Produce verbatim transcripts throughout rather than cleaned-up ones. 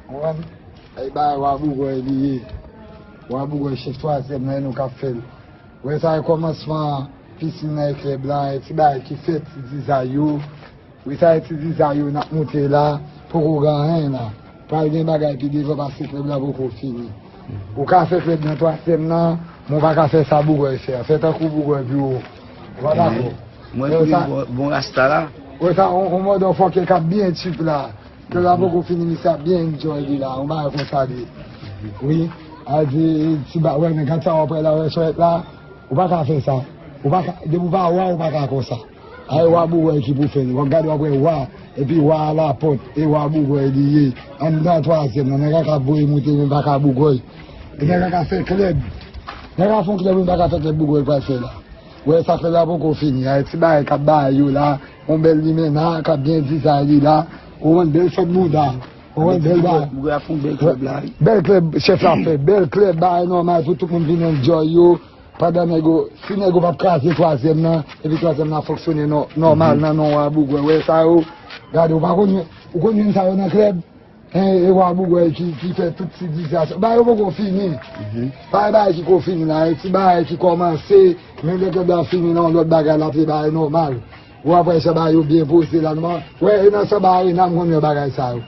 Konprann? E bagay Wa Bougwèy li ye. Wa Bougwèy chèf twazyèm nan, e nou k ap fè l. Wè sa e kòmansman pisin nan e klèb la, e ti bagay ki fèt, ti dizay yo. Wi, sa e ti dizay yo n ap moute la, poko gen anyen la. Pral gen bagay pi devan paske klèb la poko fini. Ou ka fè klèb nan twazyèm nan, men w pa ka fè sa Bougwèy fè a. Fè tankou Bougwèy pi wo. Ou pa dakò? Mwen Wè, tounen sa, bon, bon rasta la. Wè sa, on, on mòd on fòkè k ap byen tchip la. Klèb la poko fini, misye ap byen enjoy li la. On bagay konsa li ye. Wi. A di, ti ba, wè, men gad sa w ap wè la, wè, sou èt la. Ou pa ka fè sa. Ou pa ka, depi w pa wa, ou pa ka konsa. A e Wa Bougwèy ki pou fè l. W ap gade, w ap wè wa, epi wa a lapòt, e Wa Bougwèy li ye. Anndan twazyèm nan, nèg la ka voye moute, men pa ka Bougwèy. E nèg la ka fè klèb. Nèg la fè yon klèb, men pa ka fè klèb Bougwèy pral fè la. Wè, sa klèb la poko fini. A e ti bagay k ap bay yo la, yon bèl limena, k ap byen dizay li la. Ou konn bèl fèt bouda. Ou konn bèl bagay. Bougwèy ap fè yon bèl klèb la, wi. Bèl klèb, chèf la fè. Bèl klèb, bagay nòmal pou tout moun vin enjoy yo. Pandan nèg yo, si nèg yo p ap kraze twazyèm nan, epi twazyèm nan ap fonksyone nò-, nòmal nan non Wa Bougwèy. Wè sa yo, gade, ou pa konn, ou konn youn sa yo nan klèb? Hen, e Wa Bougwèy ki, ki fè tout ti dizay sa. Bagay yo poko fini. Pa e bagay ki ko fini la, e ti bagay ki kòmanse, men lè klèb la fini nan yon lòt bagay, l ap ye bagay nòmal. Ou ap wè jan bagay yo byen poze la, nòmal. Wè, e nan Samba Arena, m konn wè bagay sa yo.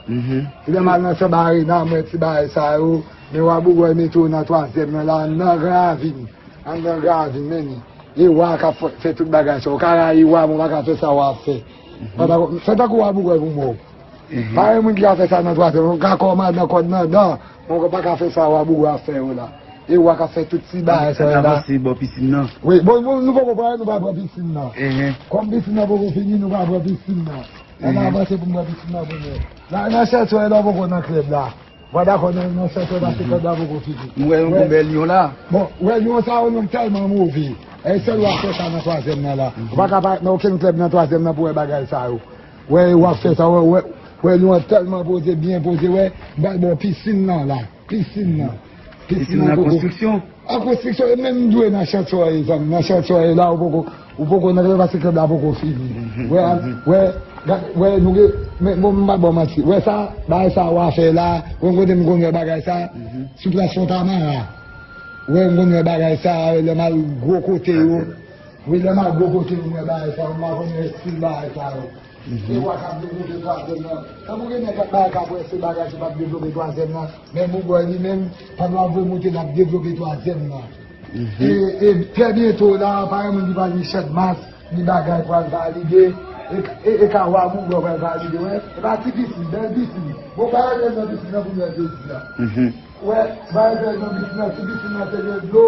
Lè m al nan Samba Arena, m wè ti bagay sa yo, men Wa Bougwèy mete yo nan twazyèm nan la, nan Gran Ravin. Anndan Gran Ravin, men li. E wa k ap fè, fè tout bagay sa. Ou ka rayi wa, men w pa ka fè sa wa ap fè. Fè tankou Wa Bougwèy pou mwen. Pa gen moun ki ka fè sa nan twazyèm. Ou ka kòmandan kòd nan dan, men w pa ka fè sa Wa Bougwèy ap fè yo la. E wa k ap fè tout ti bagay sa yo la. N avanse bò pisin nan. Wi, bon, bon, nou poko pran, nou pa pran pisin nan. Kòm pisin nan poko fini, nou pa pran pisin nan. Ann avanse pou n pran pisin nan pou nou. La, nan chèche w la, w poko nan klèb la. Mwen dakò nan, nan sèten paske klèb la poko fini. M wè yon gon bèl lyon la. Bon, wè lyon sa yo, nou tèlman move. E sèl w ap fè sa nan twazyèm nan la. Ou pa ka parèt nan okenn klèb nan twazyèm nan pou wè bagay sa yo. Wè, w ap fè sa, wè, wè, wè lyon an tèlman poze, byen poze, wè, m pral ba w pisin nan la. Pisin nan. Pisin nan poko. Konstriksyon. An konstriksyon, e menm dwe nan chantyè, zanmi, nan chantyè la, ou poko, ou poko nan klèb paske klèb la poko fini. Wè, wè, gad, wè, nou gen, men, bon, m pa ba w manti. Wè sa, bagay sa w a fè la, wè, m kote m konn wè bagay sa, sou plas Fontamara. Wè, m konn wè bagay sa, lè m al gwo kote yo. Wi, lè m al gwo kote yo, m wè bagay sa, m pa konn wè estil bagay sa yo. Se wa k ap devlope twazyèm nan. Tankou gen nèg k ap bay k ap wè se bagay ki p ap devlope twazyèm nan. Men Bougwèy li menm, pandan w ap voye moute, l ap devlope twazyèm nan. E, e trè byento la, pa gen moun ki pral ni chadmas, ni bagay pral valide. E, e, e ka wa Bougwèy pral valide, wè. E pa ti pisin, bèl pisin. Bon, pa rete nan pisin nan pou nou jodi a. Wè, bagay sa nan pisin nan, si pisin nan te gen dlo,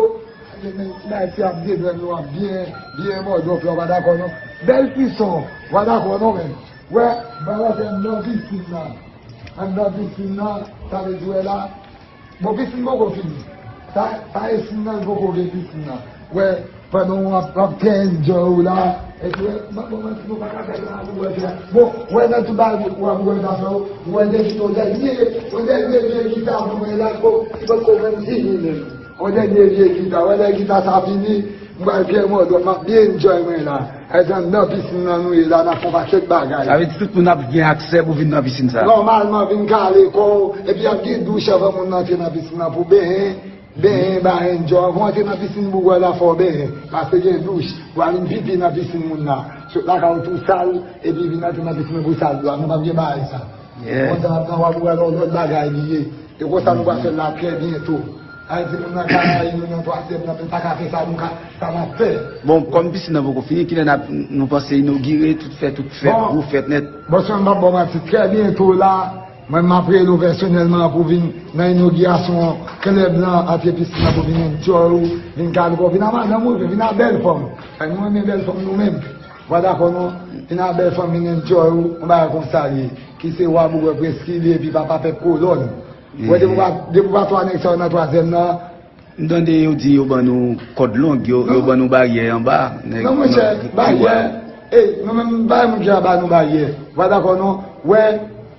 men ti bagay ti ap deblè nou ap byen, byen mòdòp la, w pa dakò non. Bèl pison, w pa dakò non, men. Wè, bagay sa nan pisin nan. Anndan pisin nan, sa vle di wè la, bon, pisin poko fini. Sa, sa e pisin nan, poko gen pisin nan. Wè, pandan w ap, w ap fè enjoy ou la, epi wè, m ap ban w manti, nou pa ka fè sa pou wè fè. Bon, wè nan tout bagay ou ap wè nan fè ou, wè depi yon dènye, yon dènye vye gita pou mwen la, ko, ki potko menm fini menm. Yon dènye vye gita, wè lè gita sa fini, m pral fè mòdòp, m ap byen enjoy mwen la. Èzan nan pisin nan nou ye la, n ap fè yon pakèt bagay. Sa vle di tout moun ap gen aksè pou vin nan pisin sa? Nòmalman, vin kale kò w, epi ap gen douch anvan moun nan antre nan pisin nan pou benyen. Benyen, ba enjoy. Pou antre nan pisin Bougwèy la, fò w benyen. Paske gen douch. Pou al vin pipi nan pisin moun nan. Sot lakay ou tou sal, epi vin antre nan pisin nan pou sal dlo a. Nou p ap gen bagay sa. Konsa, ap nan w ap wè lòt bagay li ye. E konsa nou pral fè l la trè byento. Sa vle di moun nan ka rayi nou nan twazyèm nan, men pa ka fè sa nou ka, sa n ap fè. Bon, kòm pisin nan poko fini, kilè n ap, nou panse inogire, tout fè, tout fèt, gwo fèt nèt? Bon, sè m p ap ba w manti, trè byento la, mwen, m ap rele w pèsonèlman pou vin nan inogirasyon klèb lan, antre pisin nan pou vin enjoy ou, vin kale kò w, vin a madanm ou, vin a bèl fanm. Sa nou renmen bèl fanm nou menm. W pa dakò non? Vin a bèl fanm, vin enjoy ou, yon bagay konsa li ye. Ki se wa Bougwèy Preski li ye, epi papa pèp kolòn. Wè, depi w pa, depi w pa twa nèg sa yo nan twazyèm nan, M tande yo di yo ban nou kòd long, yo, yo ban nou baryè anba. Non, monchè, baryè, ey, nou menm, pa gen moun ki ka ba nou baryè. Ou pa dakò, non? Wè,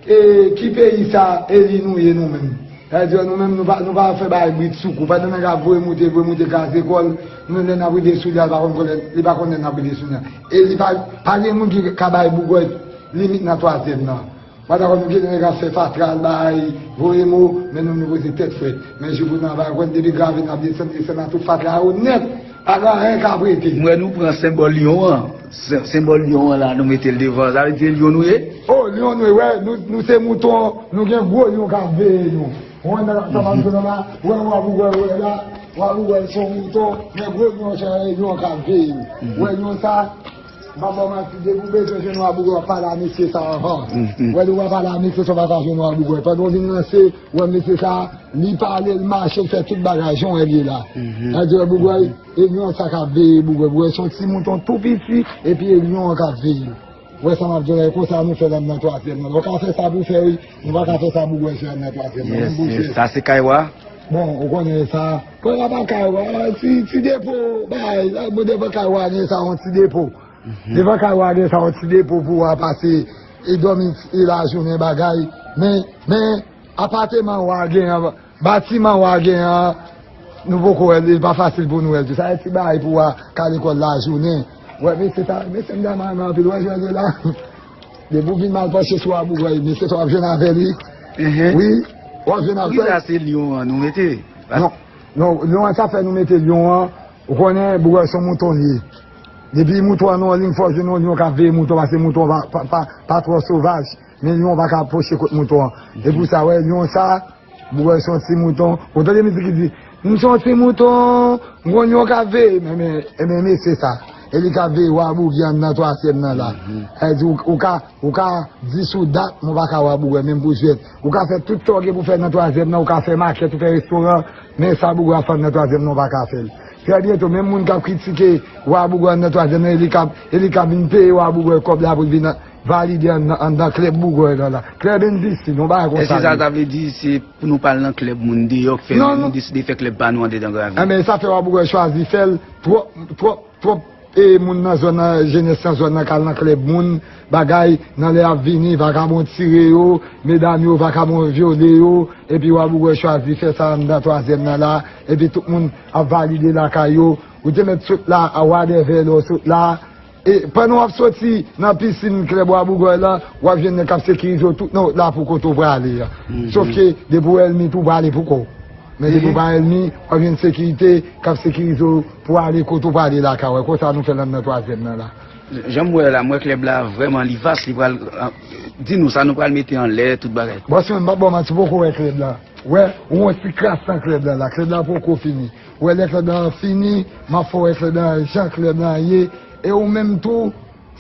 e, ki peyi sa, eli nou ye, nou menm? Sa vle di, nou menm, nou pa, nou pa fè bagay brit sou kou. Pandan nèg ap voye moute, voye moute, kraze kò l, nou menm, lè n ap ride sou li a, li pa konn konnen, li pa konnen n ap ride sou li a. E li pa, pa gen moun ki ka bay Bougwèy limit nan twazyèm nan. Pandan nou gentan ap fè fatra, al bay, voye mo, men nou, nou poze tèt frèt. Men jou pou nou ap konn depi Gravin ap desann, desann nan tout fatra yo nèt, pa gen anyen k ap rete. M wè nou pran senbòl lyon an. Sen- Senbòl lyon an la, nou mete l devan. Sa vle di se lyon nou ye? O, lyon nou ye, wè, nou, nou se mouton, nou gen gwo lyon k ap veye nou. Ou konn sa m ap di w la, wè, wè, wè, wè, la, wè, wè, se yon mouton, men gwo lyon, se lyon k ap veye nou. Wè, lyon sa, m pa ba w manti, depi w bezwen jwenn Wa Bougwen, w ap pale a mesye sa anvan. Wè, lè w ap pale a mesye sa, w pa ka jwenn Wa Bougwen. Pandan w vin ranse, wè, mesye sa, li pale, l mache, l fè tout bagay, jan w wè l ye la. Sa di, wè, Bougwen, e lyon sa k ap veye Bougwen. Bougwen se yon ti mouton tou piti, epi e lyon an k ap veye l. Wè sa m ap di w la, e konsa nou fè l anndan twazyèm nan. Nou ka fè sa pou fè, wi. Nou pa ka fè sa pou wè se anndan twazyèm nan. Yes, yes. Sa se kay wa? Bon, ou konnen sa. Pran la pa kay wa, ti, ti depo, bay, la, bon, devan kay wa, gen sa, yon ti depo. Devan kay wa, gen sa, yon ti depo pou wa pase, e dòmi, e lajounen bagay. Men, men, apateman wa gen an, batiman wa gen an, nou poko wè l, li pa fasil pou nou wè l tou. Sa e ti bagay pou wa ka lekòl lajounen. Wè, mesye sa, mesye m ta renmen anpil, wè jan l ye la. Depi w vin mal panche sou Wa Bougwen, mesye sa w ap jwenn avè l, wi. Wi, w ap jwenn avè l. Poukisa se lyon an nou mete? Non, non, lyon an, sa fè nou mete lyon an, ou konnen, Bougwen se yon mouton li ye. Depi mouton an nan yon liy, fò w jwenn yon lyon k ap veye mouton, paske mouton pa, pa, pa, pa twò sovaj, men lyon pa ka pwoche kot mouton an. E pou sa, wè, lyon sa, Bougwen se yon ti mouton. Ou tande mizik ki di, "M se yon ti mouton, m gon lyon k ap veye m." Enben, enben, mesye sa. E li k ap veye Wa Bougwen anndan twazyèm nan la. Sa vle di, ou, ou ka, ou ka di sou dat, men w pa ka Wa Bougwen, menm pou jwèt. Ou ka fè tout sa w gen pou fè nan twazyèm nan, ou ka fè makèt, ou fè restoran, men sa Bougwen ap fè anndan twazyèm nan, ou pa ka fè l. Trè byento, menm moun k ap kritike Wa Bougwen anndan twazyèm nan, e li k ap, e li k ap vin peye Wa Bougwen kòb la pou l vin valide anndan, anndan klèb Bougwen nan la. Klèb N B C, nou bagay konsa. Èske sa, sa vle di se pou nou pa al nan klèb moun deyò k fè nou deside fè klèb pa nou andedan Gravin? Enben, sa fè Wa Bougwen chwazi fè l, twòp, twòp, twòp, e moun nan zòn nan, jenès nan zòn nan k al nan klèb moun, bagay, nan lè y ap vini, vakabon tire yo, medam yo, vakabon vyole yo, epi Wa Bougwen chwazi fè sa anndan twazyèm nan la, epi tout moun ap valide lakay yo. Ou te mèt sot la, a wadèvè lè w sot la, E pandan w ap soti nan pisin klèb Wa Bougwen lan, w ap jwenn nèg k ap sekirize w tout nan wout la pou kote w prale a. Sòf ke depi w ènmi tou, w prale pou kò w. Men depi w pa ènmi, w ap jwenn sekirite k ap sekirize w pou w ale kote w prale lakay w. Konsa nou fè l anndan twazyèm nan la. Jan m wè la, m wè klèb la vrèman li vas, li pral, ah, di nou sa nou pral mete anlè, tout bagay. Bòs mwen, m p ap ba w manti, poko wè klèb la. Wè, ou wè ti kras nan klèb la la. Klèb la poko fini. Ou wè lè klèb la fini, m ap fè w wè klèb la jan klèb la ye. E ou menm tou,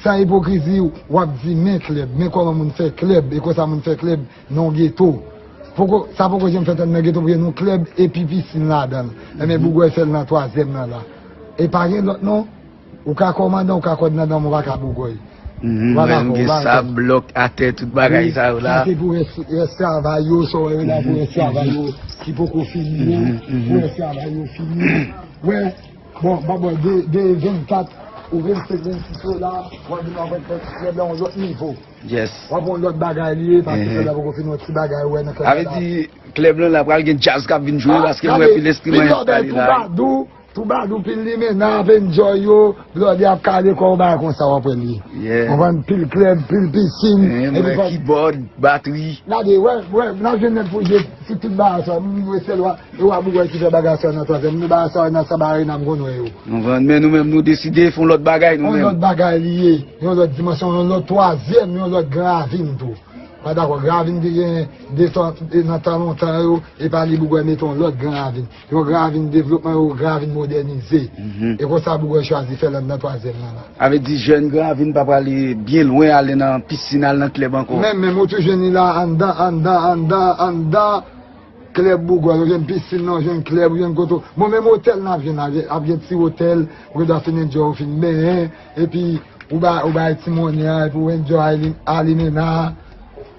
san ipokrizi, w ap di, "Men klèb, men kòman moun fè klèb, e konsa moun fè klèb nan yon geto." Poko, sa poko janm fèt nan geto, pou gen yon klèb epi pisin ladan l. Enben, Bougwen fè l nan twazyèm nan la. E pa gen lòt non. Ou ka kòmandan, ou ka kòdonadè, men w pa ka Bougwen. Ou pa dakò, ou pa dakò. Gen sab, blòk, atè, tout bagay sa yo la. Sa se pou rès, rès travay yo, sa w wè yo la pou rès travay yo, ki poko fini yo, pou rès travay yo fini. Wè, bon, m ap ba w de, de vennkat ou vennsenk, vennsis yo la, w ap vin wè klèb la yon lòt nivo. Yes. W ap wè yon lòt bagay li ye, paske klèb la poko fini, yon ti bagay ou wè nan klèb la. Sa vle di, klèb lan la pral gen djaz k ap vin jwe, paske m wè pil enstriman enstale la. Pil lòt, toubadou, Toubadou, pil limena ap enjoy yo, blòdè ap kale kò w, bagay konsa w ap wè l ye. Konprann? Pil klèb, pil pisin, epi kibòd, batri. Gade, wè, wè, n ap jwenn nèg pou jwe sou tout bagay sa. M wè sèl Wa, e Wa Bougwen ki fè bagay sa nan twazyèm. Nou bagay sa nan Samba Arena, m konn wè yo. Konprann? Men nou menm, nou deside fè yon lòt bagay, nou menm. Yon lòt bagay li ye, yon lòt dimansyon, yon lòt twazyèm, yon lòt Gran Ravin tou. Pa dakò, Gran Ravin ki gen de tan, de nan tan lontan yo, e pa li Bougwen mete yon lòt Gran Ravin. Yon Gran Ravin devlopman, yon Gran Ravin modènize. E konsa Bougwen chwazi fè l anndan twazyèm nan la. Sa vle di jèn Gran Ravin pa prale byen lwen, ale nan pisin, al nan klèb ankò. Menm, menm, ou toujou jwenn li la, anndan, anndan, anndan, anndan klèb Bougwen. Ou jwenn pisin nan, ou jwenn klèb, ou jwenn kote. Bon, menm otèl n ap jwenn la, ap gen ti otèl, ou gen dwa fin enjoy, ou fin benyen, epi Ou bay, ou bay ti monnen an, epi w enjoy li, a limena.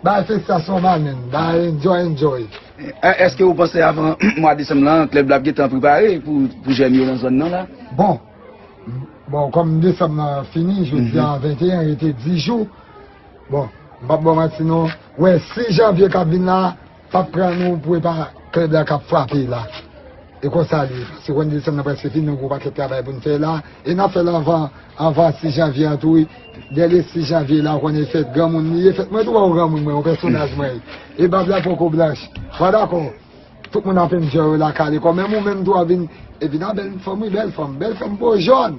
Bay festa samba, man. Bay enjoy, enjoy. E, èske ou panse avan mwa desanm lan, klèb la ap gentan prepare pou, pou jèn yo nan zòn nan la? Bon. Bon, kòm desanm lan fini, jodi a venteyen, rete dis jou. Bon, m p ap ba w manti non. Wè, sis janvye k ap vin la, p ap pran nou pou e pa klèb la k ap frape la. E konsa l ye. Paske konn desanm nan prèske fini, nou gen yon pakèt travay pou n fè la. E n ap fè l anvan, anvan sis janvye an tou, wi. Dèyè le sis janvye la, ou konnen fèt granmoun li ye, fèt mwen tou, pa yon granmoun mwen, yon pèsonaj mwen ye. E bab la poko blanch. Bon, dakò. Tout moun ap enjoy yo la, kale kò. Menm ou menm tou, w ap vin, e vin a bèl fanm, wi, bèl fanm. Bèl fanm po jòn.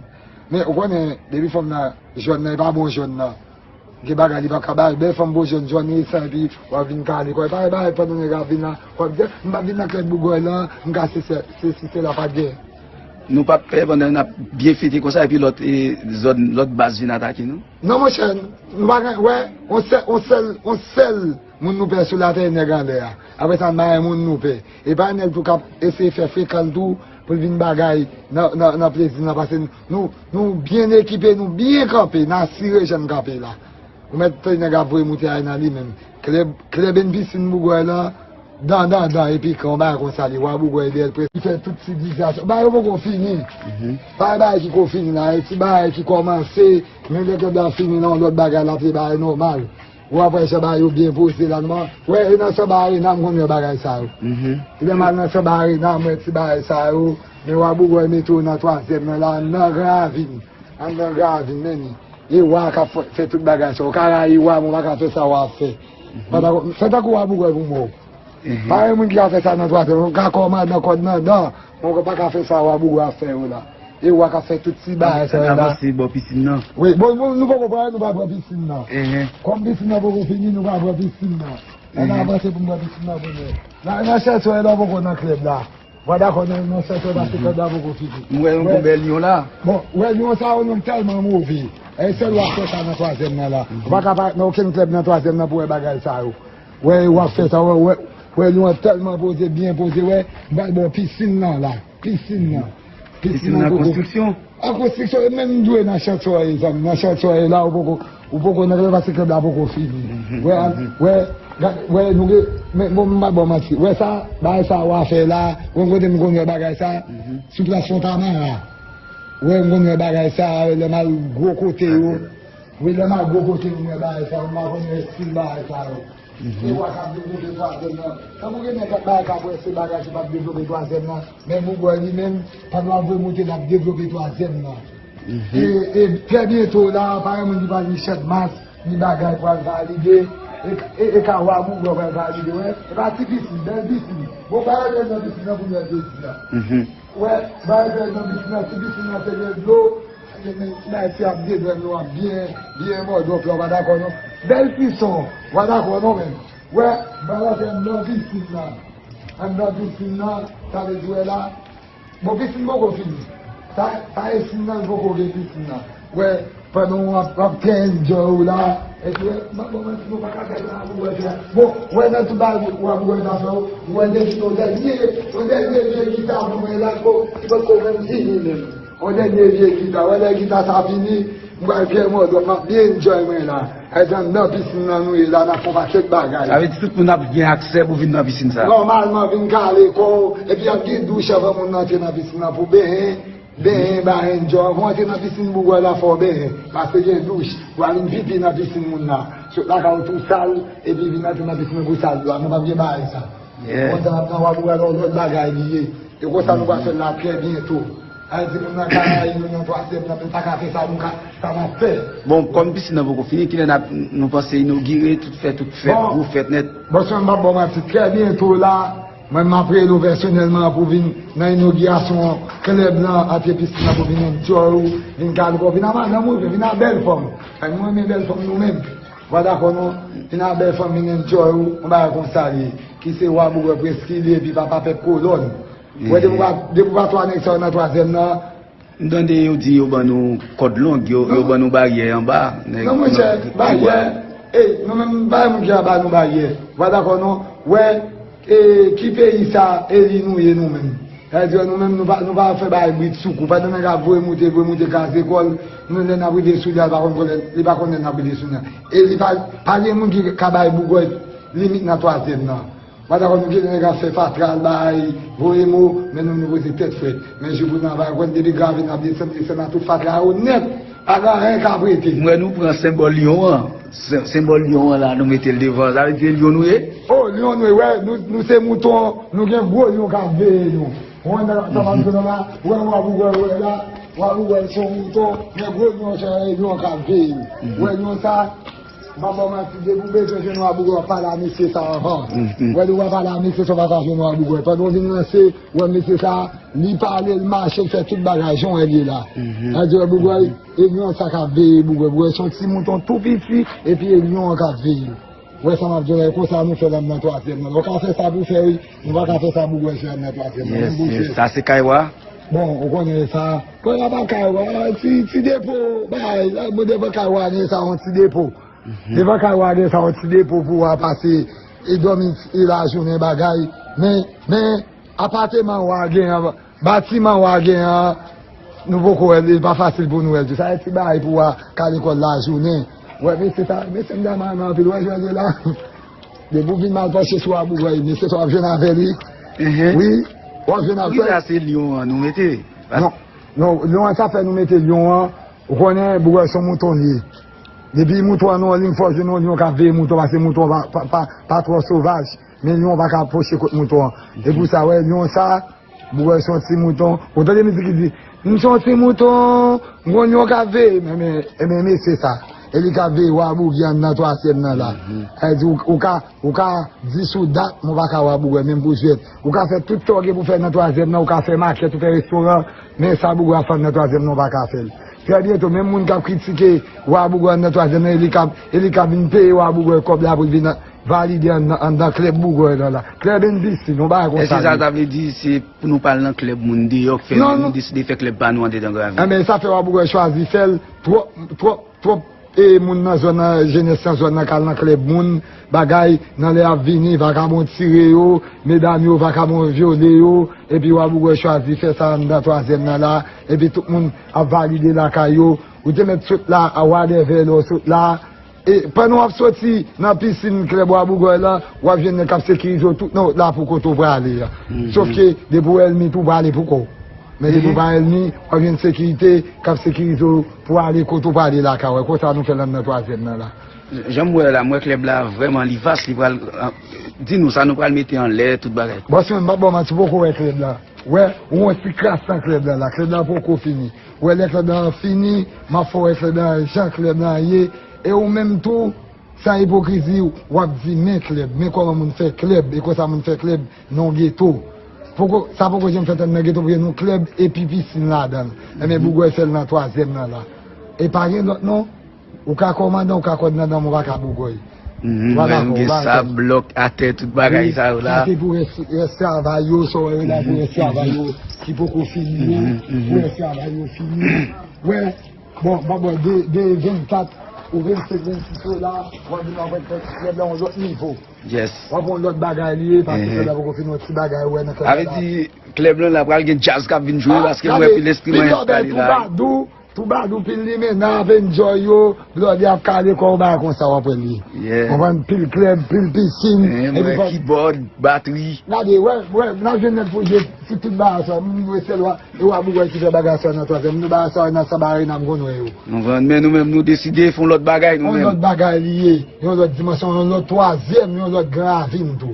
Men ou konnen, depi fanm nan jòn nan, e pa bon jòn nan. Gen bagay li p ap ka bay, bèl fanm po jòn, jòn resan, epi w ap vin kale kò. E pa, e pa, pandan nèg ap vin la, w ap di, "M p ap vin nan klèb bougwè lan, m ka se, se, se, se la pa gen." Nou p ap pè pandan n ap byen fete konsa, epi lòt, e, zòn, lòt baz vin atake nou? Non, monchè, nou pa gen, wè, on sèl, on sèl, on sèl moun nou pè sou latè, e nèg anlè a. Apre sa, n pa gen moun nou pè. E pa nèg tou k ap eseye fè frekan l tou pou l vin bagay nan, nan, nan plezi n nan, paske nou, nou byen ekipe, nou byen kanpe, n asire jan n kanpe la. Ou mèt tande nèg ap voye moute a nan li menm. Klèb, klèb en pisin bougwè lan, dan, dan, dan, epi kan, yon bagay konsa li, wa bougwè dèyè l prèske fè tout sivilizasyon. Bagay yo poko fini. Pa gen bagay ki ko fini la, e ti bagay ki kòmanse, men lè klèb la fini la, yon lòt bagay l ap se bagay nòmal. Ou ap wè jan bagay yo byen poze la, non? Wè, e nan Samba Arena, m konn wè bagay sa yo. Lè m al nan Samba Arena, m wè ti bagay sa yo. Men wa bougwè mete w nan twazyèm nan la, nan ravin. Anndan ravin, men ni. E wa k ap fè, fè tout bagay sa yo. Ou ka rayi wa, men w pa ka fè sa wa ap fè. Pandan, fè tankou wa bougwè pou mwen. Pa gen moun ki ka fè sa nan twazyèm. Ou ka kòmandan kòd nan dan, men w pa ka fè sa wa bougwè ap fè yo la. E wa k ap fè tout ti bagay sa yo la. N avanse bò pisin nan. Wi, bon, bon, nou poko pran, nou pa pran pisin nan. Kòm pisin nan poko fini, nou pa pran pisin nan. Ann avanse pou n pran pisin nan pou nou. La, nan chèche la, poko nan klèb la. Bon, dakò, nan, nan sèt è, paske fèt la poko fini. M wè yon gwo bèl lyon la. Bon, wè lyon sa yo, nou tèlman move. E sèl w ap fè sa nan twazyèm nan la. Ou pa ka parèt nan okenn klèb nan twazyèm nan pou wè bagay sa yo. Wè, w ap fè sa, wè, wè, wè lyon an tèlman poze, byen poze, wè, m pral ba w pisin nan la. Pisin nan. Pisin nan poko. An konstriksyon, e menm dwe nan chantyè, zanmi, nan chantyè la, ou poko, ou poko nan klèb, paske klèb la poko fini. Wè, wè, gad, wè, nou gen, men, bon, m pa ba w manti. Wè sa, bagay sa w a fè la, wè, m kote m konn wè bagay sa, sou plas Fontamara. Wè, m konn wè bagay sa, lè m al gwo kote yo. Wi, lè m al gwo kote yo, m wè bagay sa, m pa konn wè estil bagay sa yo. Se wa k ap devlope twazyèm nan. Tankou gen nèg k ap bay k ap wè se bagay ki p ap devlope twazyèm nan, men bougwè li menm, pandan w ap voye moute, l ap devlope twazyèm nan. E, e trè byento la, pa gen moun ki pral ni chadmas, ni bagay pral valide. E, e, e ka wa bougwè pral valide, wè. E pa ti pisin, bèl pisin. Bon, pa rete nan pisin nan pou nou jodi a. Wè, bagay nan pisin nan, ti pisin nan se de dlo, men ti bagay ti ap dedan nou ap byen, byen mòdòp la, w pa dakò non. Bèl pison, w pa dakò non menm. Wè, bagay se anndan pisin nan. Anndan pisin nan, sa vle di wè la. Bon, pisin poko fini. Sa, sa e pisin nan, poko gen pisin nan. Wè, pandan w ap, w ap fè enjoy ou la, epi wè, m ap ba w manti, nou pa ka fè sa pou wè sa. Bon, wè nan tout bagay w ap wè nan fè w, wè depi yon dènye, yon dènye vye gita pou mwen la, ko, ki poko menm fini menm. Yon dènye vye gita, wè lè gita sa fini, m pral fè mòdòp, m ap byen enjoy mwen la. Èd anndan pisin nan nou ye la, n ap fè yon pakèt bagay. Sa vle di tout moun ap gen aksè pou vin nan pisin sa? Nòmalman, vin kale kò w, epi y ap gen douch anvan moun nan antre nan pisin nan pou benyen. Benyen, ba enjoy. Avan w antre nan pisin bougwè la, fò w benyen. Paske gen douch. Ou a vin pipi nan pisin moun nan. Sot lakay ou tou sal, epi vin antre nan pisin nan pou sal dlo a. Nou p ap gen bagay sa. Konsa n ap nan wa bougwè la, yon lòt bagay li ye. E konsa nou pral fè l la trè byento. Sa vle di moun nan ka rayi nou nan twazyèm nan, men pa ka fè sa, nou ka, sa n ap fè. Bon, kòm pisin nan poko fini, kilè n ap, nou panse inogire, tout fè, tout fèt, gwo fèt nèt? Bon, sè m p ap ba w manti, trè byento la, mwen m ap rele w pèsonèlman pou vin nan inogirasyon klèb lan, antre pisin nan pou vin enjoy ou, vin kale kò w, vin a madanm ou, vin a bèl fanm. Paske nou renmen bèl fanm nou menm. W pa dakò non? Vin a bèl fanm, vin enjoy ou, yon bagay konsa li ye. Ki se wa bougwè Preskili epi papa pèp kolòn. Wè, depi w pa, depi w pa twa nèg sa yo nan twazyèm nan, M tande yo di yo ban nou kòd long, yo, yo ban nou baryè anba. Non, monchè, baryè, ey, nou menm, pa gen moun ki ap ba nou baryè. Ou pa dakò, non? Wè, e, ki peyi sa, e li nou ye, nou menm? Sa vle di, nou menm, nou pa, nou pa fè bagay brit sou kou. Pandan nèg ap voye moute, voye moute, kraze kò l, nou, lè n ap rive sou li a, li pa konn lè, li pa konn lè n ap rive sou li a. E li pa, pa gen moun ki ka bay bougwè limit nan twazyèm nan. Pandan nou gen nèg ap fè fatra, al bay, voye mo, men nou, nou poze tèt frèt. Men jou pou nou al bay, konn depi Gravin ap desann, desann nan tout fatra yo nèt. Pa gen anyen k ap rete. M wè nou pran senbòl lyon an. Sen-, senbòl lyon an la, nou mete l devan. Sa vle di se lyon nou ye? O, lyon nou ye, wè, nou, nou se mouton, nou gen gwo lyon k ap veye nou. Ou konprann sa m ap di w la? Ou wè, w ap wè, w wè la, w ap wè se yon mouton, men gwo lyon sa, e lyon k ap veye l. Ou wè lyon sa, m pa ba w manti, depi w bezwen jwenn w ap wè, w ap pale a mesye sa anvan. Ou wè, lè w ap pale a mesye sa, w pa ka jwenn w ap wè. Pandan w vin ranse, ou wè mesye sa, li pale, l mache, l fè tout bagay, jan w wè l ye la. Sa di w wè bougay, e lyon sa k ap veye bougay. Bougay se yon ti mouton tou piti, epi e lyon an k ap veye l. Ou wè sa m ap di w la, e konsa nou fè l anndan twazyèm nan. Ou ka fè sa pou fè, wi. Nou pa ka fè sa pou wè fè anndan twazyèm nan. Yes, yes. Sa se kay wa? Bon, ou konnen sa. Kay wa pa kay wa, ti, ti depo, bay, la, mwen devan kay wa gen sa, yon ti depo. Devan kay wa gen sa, yon ti depo pou wa pase, e dòmi, e lajounen bagay. Men, men, apateman wa gen an, batiman wa gen an, nou poko wè l, li pa fasil pou nou wè l tou. Sa e ti bagay pou wa ka lekòl lajounen. Wè, mesye sa, mesye m ta mal anpil, wè, jwè la. Depi w vin mal panche sou wa bougay, mesye sa w ap jwenn avè li. Wi, w ap jwenn avè li. Poukisa se lyon an nou mete? Non, non, lyon an, sa fè nou mete lyon an, ou konnen, bougay se yon mouton li ye. Depi mouton an nan yon liy, fò w jwenn yon lyon k ap veye mouton, paske mouton pa, pa, pa, pa twò sovaj, men lyon pa ka pwoche kot mouton an. E pou sa, wè, lyon sa, bougay se yon ti mouton. Ou tande mizik ki di, "M se yon ti mouton, m gon lyon k ap veye." Men, men, e men mesye sa. E li k ap veye wa bougay anndan twazyèm nan la. Sa vle di, ou, ou ka, ou ka di sou dat, men w pa ka wa bougay, menm pou jwèt. Ou ka fè tout sa w gen pou fè nan twazyèm nan, ou ka fè makèt, ou fè restoran, men sa bougay ap fè anndan twazyèm nan, w pa ka fè l. Trè byento, menm moun k ap kritike wa bougay anndan twazyèm nan, e li k ap, e li k ap vin peye wa bougay kòb la pou l vin valide anndan, anndan klèb bougay lan la. Klèb N B C, yon bagay konsa. Èske sa ta vle di se pou nou pa al nan klèb moun deyò k fè nou deside fè klèb pa nou andedan Gravin? Enben, sa fè wa bougay chwazi fè l twòp, twòp, twòp, e moun nan zòn nan, jenès nan zòn nan k al nan klèb moun, bagay, nan lè y ap vini, vakabon tire yo, medam yo, vakabon vyole yo, epi wa bougay chwazi fè sa anndan twazyèm nan la, epi tout moun ap valide lakay yo, ou te mèt sot la, a wadèvè lè w sot la, e pandan w ap soti nan pisin klèb wa bougay lan, w ap jwenn nèg k ap sekirize w tout nan wout la pou kote w prale a. Sòf ke depi w èlmi tou, w prale pou kò w. Men depi w pa èlmi, w ap jwenn sekirite k ap sekirize w pou w ale kote w prale lakay w. E konsa nou fè l anndan twazyèm nan la. Jan m wè la, m wè klèb la vrèman li vas, li pral, di nou sa nou pral mete anlè, tout bagay. Bòs mwen, m p ap ba w manti, ou poko wè klèb la. Wè, ou wè yon ti kras nan klèb la la. Klèb la poko fini. Wè lè klèb la fini, m ap fè w wè klèb la jan klèb la ye. E ou menm tou, san ipokrizi, w ap di, "Men klèb, men kòman moun fè klèb, e konsa moun fè klèb nan yon geto." Poko, sa poko janm fèt nan geto, pou gen yon klèb epi pisin ladan l. Enben, bougay fè l nan twazyèm nan la. E pa gen lòt non. Ou ka kòmandan, ou ka kòdonnan, men w pa ka bougay. Ou pa dakò, ou pa dakò. Gen sab, blòk, atè, tout bagay sa yo la. Sa se pou rès, rès travay yo, sa w wè yo la pou rès travay yo ki poko fini yo, pou rès travay yo fini. Wè, bon, bon, bon, de, de vennkat ou vennsenk, vennsis yo la, w ap vin wè klèb la yon lòt nivo. Yes. W ap wè yon lòt bagay li ye, paske klèb la poko fini, yon ti bagay ou wè nan klèb la. Sa vle di, klèb lan la pral gen djaz k ap vin jwe, paske m wè pil enstriman enstale la. Pil lòbèy, twoubadou, Twoubadou, pil limena ap enjoy yo, blòdè ap kale kò w, bagay konsa w ap wè l ye. Konprann? Pil klèb, pil pisin, epi kibòd, batri. Gade, wè, wè, n ap jwenn nèg pou jwe sou tout bagay sa. M dwe sèl wa, e wa bougay ki fè bagay sa nan twazyèm. Nou bagay sa nan Samba Arena, m konn wè yo. Konprann? Men nou menm, nou deside fè yon lòt bagay, nou menm. Yon lòt bagay li ye, yon lòt dimansyon, yon lòt twazyèm, yon lòt Gran Ravin tou.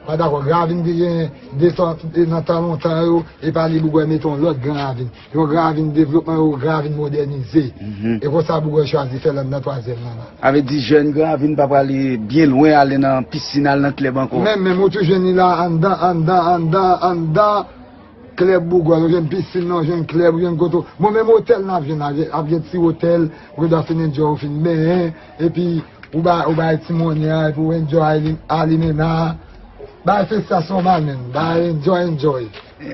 Pa dakò, Gran Ravin te gen de tan, de nan tan lontan yo, e pa li bougay mete yon lòt Gran Ravin. Yon Gran Ravin devlopman, yon Gran Ravin modènize. E konsa bougay chwazi fè l anndan twazyèm nan la. Sa vle di jèn Gran Ravin pa prale byen lwen, ale nan pisin, al nan klèb ankò. Menm, menm, ou tou jwenn li la, anndan, anndan, anndan, anndan. Klèb bougay, ou jwenn pisin nan, ou jwenn klèb, ou jwenn kote. Bon, menm otèl n ap jwenn la, ap gen ti otèl, ou gen dwa fin enjoy, ou fin benyen, epi ou bay, ou bay ti monnen an, epi ou enjoy li, alimena. Bay festa sou man, men, bay enjoy, enjoy.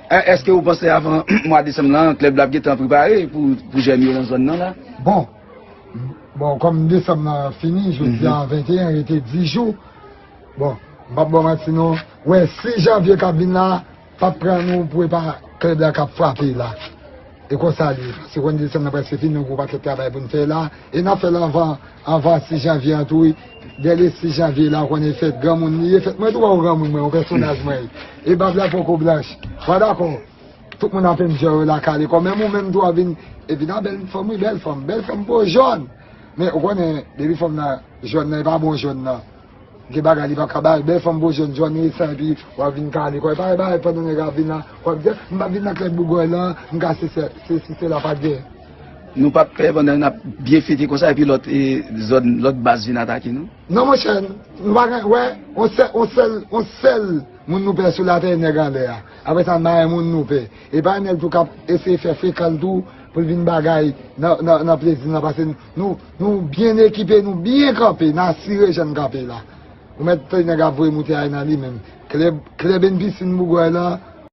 È-, èske ou panse avan mwa desanm lan, klèb la ap gentan prepare pou, pou jèn yo nan zòn nan la? Bon, bon, kòm desanm lan fini, jodi a venteyen, rete dis jou. Bon, m p ap ba w manti non. Wè, sis janvye k ap vin la, p ap pran nou pou e pa klèb la k ap frape la. E konsa l ye. Paske konn desanm nan prèske fini, nou gen yon pakèt travay pou n fè la. E n ap fè l anvan, anvan sis janvye an tou, wi. Dèyè le sis janvye la, ou konnen fèt granmoun li ye, fèt mwen tou, pa yon granmoun mwen, yon pèsonaj mwen ye. E bab la poko blanch. Bon, dakò. Tout moun ap enjoy yo la, kale kò. Menm ou menm tou w ap vin, epi nan bèl fanm, wi, bèl fanm. Bèl fanm po jòn. Men ou konnen, depi fanm nan jòn nan, e pa bon jòn nan. Gen bagay li pa ka bay. Bèl fanm, bo jèn, jwenn li sa, epi w ap vin kale kò. E pa bagay pandan nèg ap vin la, w ap di, "M p ap vin nan klèb bougòy lan, m ka se, se, se, se, se la pa gen." Nou p ap pè pandan n ap byen fete konsa, epi lòt e, zòn, lòt baz vin atake nou? Non, monchè, nou pa gen, wè, on sèl, on sèl, on sèl moun nou pè sou latè, nèg anlè a. Apre sa, n pa gen moun nou pè. E pa nèg tou k ap eseye fè frekan l tou pou l vin bagay nan, nan, nan plezi n lan, paske nou, nou byen ekipe, nou byen kanpe, n asire jan n kanpe la. Ou mèt tande nèg ap voye moute ay nan li menm. Klèb, klèb N P C n bougòy lan,